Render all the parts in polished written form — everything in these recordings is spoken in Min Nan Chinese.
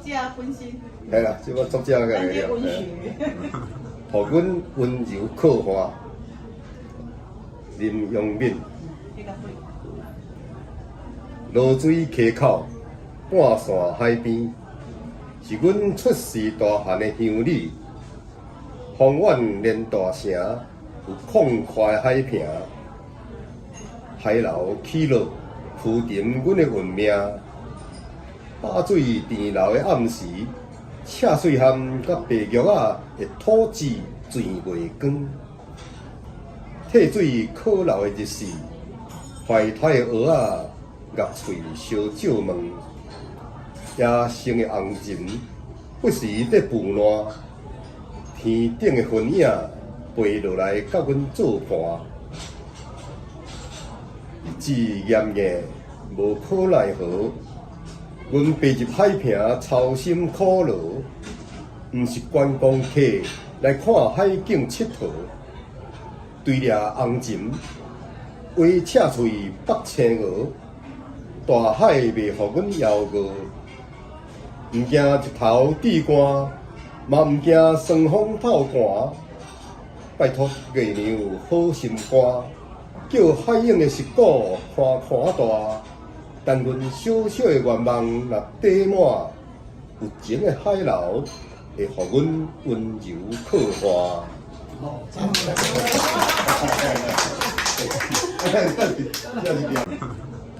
者本身。係啦，這個作者嘅咱這文學。予阮溫柔刻畫，林陽敏。濁水溪口，半山海邊，是阮出世大漢的鄉里。方遠連大城，有曠闊的海坪，海流起落，鋪陳阮的運命。飽水甜流的暗時，赤水蚶佮白玉仔的吐舌鑽月光。退水可流的日時，懷胎的蚵仔合喙相借問，野生的紅蟳不時佇孵卵，天頂的雲影飛落來佮阮做伴。日子炎熱，無可奈何，阮爬入海坪操心苦勞，毋是觀光客來看海景𨑨迌，對掠紅蟳，畫赤喙北青鵝，大海袂予阮枵餓，毋驚日頭炙寒，嘛毋驚霜風透寒。拜託月娘好心肝，叫海湧的蝕鼓寬寬大，等阮小小的願望若缀滿，有情的海流會予阮溫柔刻畫。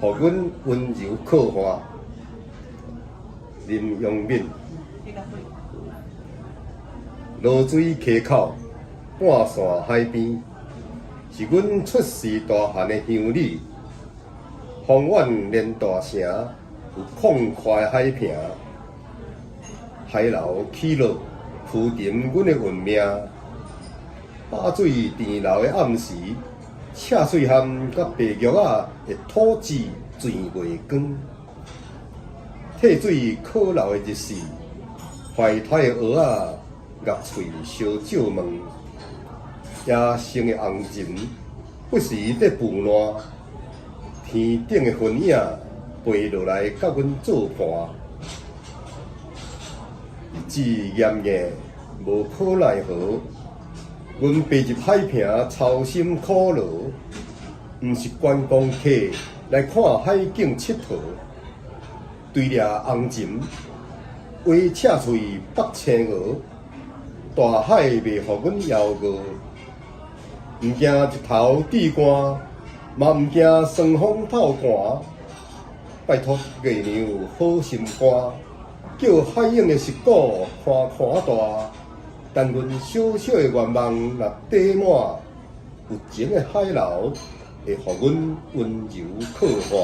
予阮溫柔刻畫，林陽敏。濁水溪口，半山海邊，是阮出世大漢的鄉里。方遠連大城，有曠闊的海坪，海流起落，鋪陳阮的運命。飽水甜流的暗時，赤水蚶佮白玉仔的吐舌鑽月光。退水可流的日時，懷胎的蚵仔合喙相借問，野生的紅蟳不時佇孵卵，天頂的雲影飛落來佮阮做伴。日子炎熱，無可奈何，阮爬入海坪操心苦勞，毋是觀光客來看海景𨑨迌，對掠紅蟳，畫赤喙北青鵝，大海袂予阮枵餓，毋驚日頭炙寒，嘛毋驚霜風透寒。拜託月娘好心肝，叫海湧的蝕鼓寬寬大，等阮小小的願望若缀滿，有情的海流會予阮溫柔刻畫。